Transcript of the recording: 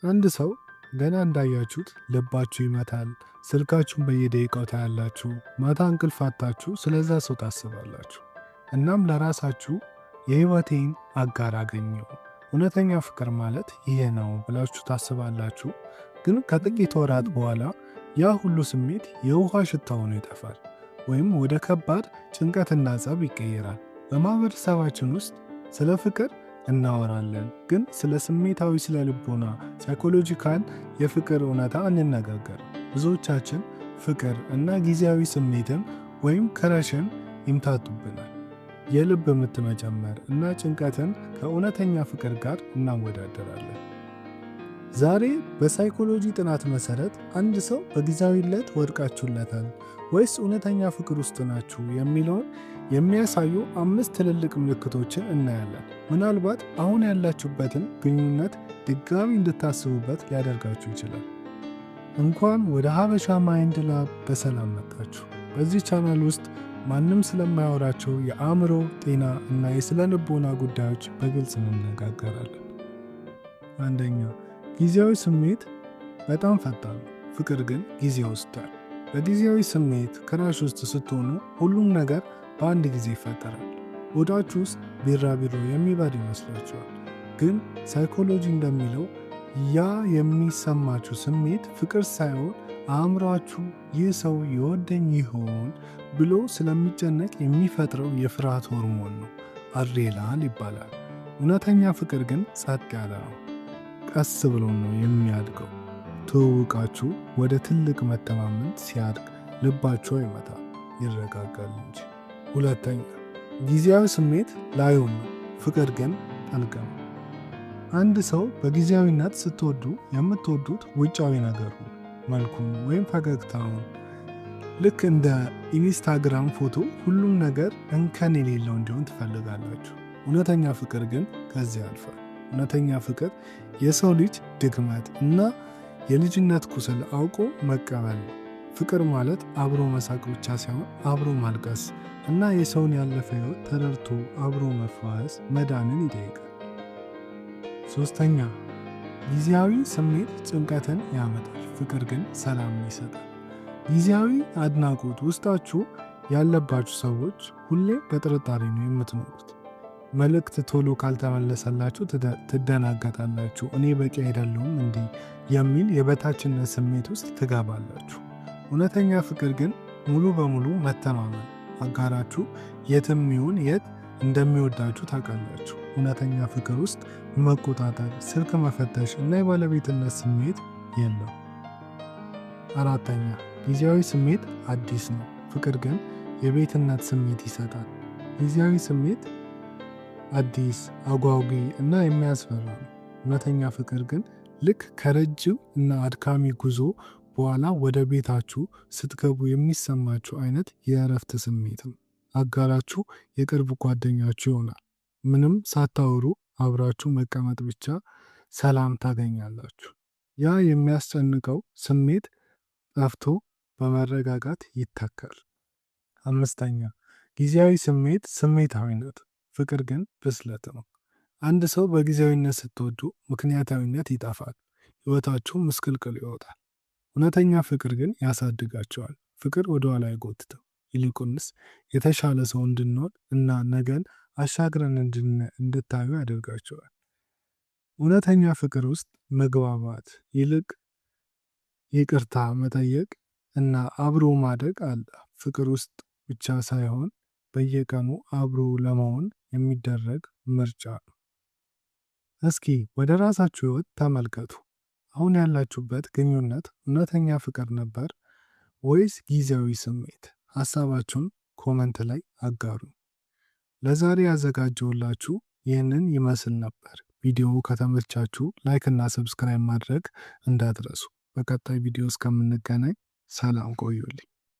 አንድ ሰው ገና እንዳያችሁት ልባችሁ ይመታል፣ ስልካችሁን በየደቂቃው ታያላችሁ፣ ማታ እንቅልፍ አጥታችሁ ስለዛ ሰው ታስባላችሁ። እናም ለራሳችሁ የህይወቴን አጋር አገኘሁ፣ እውነተኛ ፍቅር ማለት ይሄ ነው ብላችሁ ታስባላችሁ። ግን ከጥቂት ወራት በኋላ ያ ሁሉ ስሜት የውሃ ሽታ ሆኖ ይጠፋል፣ ወይም ወደ ከባድ ጭንቀትና ጸብ ይቀየራል። በማህበረሰባችን ውስጥ ስለ ፍቅር እናወራለን፣ ግን ስለ ስሜታዊ ስነ ልቦና psychological የፍቅር እውነታ አንነጋገርም። ብዙዎቻችን ፍቅር እና ጊዜያዊ ስሜትን ወይም crush ን ይምታቱብናል። የልብ ምት መጨመር እና ጭንቀትን ከእውነተኛ ፍቅር ጋር እናወዳደራለን። ዛሬ በሳይኮሎጂ ጥናት መሰረት አንድ ሰው በጊዜያዊነት ወድቃችሁለታል ወይስ እውነተኛ ፍቅር ውስጥ ናችሁ የሚለውን የሚያሳዩ አምስት ትልልቅ ምልክቶችን እናያለን። ምናልባት አሁን ያላችሁበትን ግንኙነት ድጋሚ እንድታስቡበት ሊያደርጋችሁ ይችላል። እንኳን ወደ ሀበሻ Mind Lab በሰላም መጣችሁ። በዚህ ቻናል ውስጥ ማንም ስለማያወራቸው የአእምሮ ጤና እና የስነ ልቦና ጉዳዮች በግልጽ እንነጋገራለን። አንደኛ፣ ጊዜያዊ ስሜት በጣም ፈጣን ነው፣ ፍቅር ግን ጊዜ ይወስዳል። በጊዜያዊ ስሜት crush ውስጥ ስትሆኑ ሁሉም ነገር በአንድ ጊዜ ይፈጠራል። ሆዳችሁ ውስጥ ቢራቢሮ የሚበር ይመስላችኋል። ግን ሳይኮሎጂ እንደሚለው ያ የሚሰማችሁ ስሜት ፍቅር ሳይሆን አእምሯችሁ ይህ ሰው ይወደኝ ይሆን ብሎ ስለሚጨነቅ የሚፈጥረው የፍርሃት ሆርሞን ነው። አድሬናል ይባላል። እውነተኛ ፍቅር ግን ጸጥ ያለ ነው። ቀስ ብሎ ነው የሚያድገው። ትውውቃችሁ ወደ ትልቅ መተማመን ሲያድግ ልባችሁ አይመታም፣ ይረጋጋል እንጂ። ሁለተኛ፣ ጊዜያዊ ስሜት ላዩን ነው፣ ፍቅር ግን ጥልቅ ነው። አንድ ሰው በጊዜያዊነት ስትወዱ የምትወዱት ውጫዊ ነገሩን፣ መልኩን ወይም ፈገግታውን፣ ልክ እንደ ኢንስታግራም ፎቶ ሁሉም ነገር እንከን የሌለው እንዲሆን ትፈልጋላችሁ። እውነተኛ ፍቅር ግን ከዚህ ያልፋል። እውነተኛ ፍቅር የሰው ልጅ ድክመት እና የልጅነት ቁስል አውቆ መቀበል ነው። ፍቅር ማለት አብሮ መሳቅ ብቻ ሳይሆን አብሮ ማልቀስ እና የሰውን ያለፈ ሕይወት ተረድቶ አብሮ መፈወስ መዳንን ይጠይቃል። ሶስተኛ፣ ጊዜያዊ ስሜት ጭንቀትን ያመጣል፣ ፍቅር ግን ሰላምን ይሰጣል። ጊዜያዊ አድናቆት ውስጣችሁ ያለባችሁ ሰዎች ሁሌ በጥርጣሬ ነው የምትኖሩት። መልእክት ቶሎ ካልተመለሰላችሁ ትደናገጣላችሁ። እኔ በቂ አይደለሁም እንዴ የሚል የበታችነት ስሜት ውስጥ ትገባላችሁ። እውነተኛ ፍቅር ግን ሙሉ በሙሉ መተማመን፣ አጋራችሁ የትም ይሁን የት እንደሚወዳችሁ ታውቃላችሁ። እውነተኛ ፍቅር ውስጥ መቆጣጠር፣ ስልክ መፈተሽ እና የባለቤትነት ስሜት የለም። አራተኛ፣ ጊዜያዊ ስሜት አዲስ ነው፣ ፍቅር ግን የቤትነት ስሜት ይሰጣል። ጊዜያዊ ስሜት አዲስ፣ አጓጊ እና የሚያስፈራ ነው። እውነተኛ ፍቅር ግን ልክ ከረጅም እና አድካሚ ጉዞ በኋላ ወደ ቤታችሁ ስትገቡ የሚሰማችሁ አይነት የእረፍት ስሜት ነው። አጋራችሁ የቅርብ ጓደኛችሁ ይሆናል። ምንም ሳታወሩ አብራችሁ መቀመጥ ብቻ ሰላም ታገኛላችሁ። ያ የሚያስጨንቀው ስሜት ጠፍቶ በመረጋጋት ይተካል። አምስተኛ፣ ጊዜያዊ ስሜት ስሜታዊነት፣ ፍቅር ግን ብስለት ነው። አንድ ሰው በጊዜያዊነት ስትወዱ ምክንያታዊነት ይጠፋል፣ ሕይወታችሁ ምስቅልቅል ይወጣል። እውነተኛ ፍቅር ግን ያሳድጋችኋል። ፍቅር ወደኋላ አይጎትትም። ይልቁንስ የተሻለ ሰው እንድንሆን እና ነገን አሻግረን እንድታዩ ያደርጋችኋል። እውነተኛ ፍቅር ውስጥ መግባባት ይልቅ ይቅርታ መጠየቅ እና አብሮ ማደግ አለ። ፍቅር ውስጥ ብቻ ሳይሆን በየቀኑ አብሮ ለመሆን የሚደረግ ምርጫ ነው። እስኪ ወደ ራሳችሁ ሕይወት ተመልከቱ። አሁን ያላችሁበት ግንኙነት እውነተኛ ፍቅር ነበር ወይስ ጊዜያዊ ስሜት? ሀሳባችሁን comment ላይ አጋሩ። ለዛሬ ያዘጋጀሁላችሁ ይህንን ይመስል ነበር። ቪዲዮው ከተመቻችሁ like እና subscribe ማድረግ እንዳትረሱ። በቀጣይ ቪዲዮ እስከምንገናኝ ሰላም ቆዩልኝ።